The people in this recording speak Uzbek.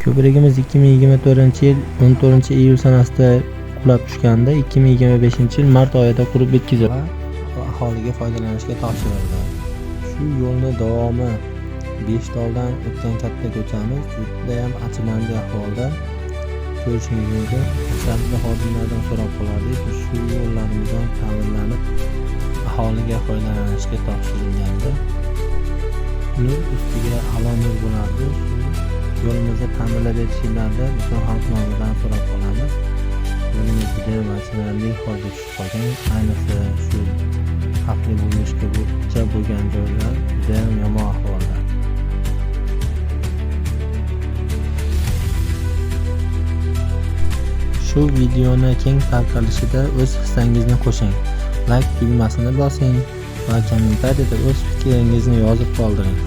Ko'prigimiz 2024-yil 14-iyul sanasida qulab tushganda 2025-yil mart oyida qurib bitkazildi va aholiga foydalanishga topshirildi. Shu yo'lni davomi Beshtoldan o'tgan katta ko'chamiz judayam achinarli ahvolda ko'rishingiz mumkin. Maqsadli xodimlardan so'rab qolardik, shu yo'llarimiz ham ta'mirlanib aholiga foydalanishga topshirilganda nur ustiga a'lo nur bo'lardi. Shu yo'limizni ta'mirlab berishinglarni butun xalq nomidan so'rab qolamiz. Yo'limiz judayam achinarli holga tushib qolgan. Ayniqsa shu xavfli burilishgacha bo'lgan joylar judayam yomon ahvolda. Shu videoni keng tarqalishida o'z hissangizni qo'shing. Like tugmasini bosing va kommentariyada o'z fikringizni yozib qoldiring.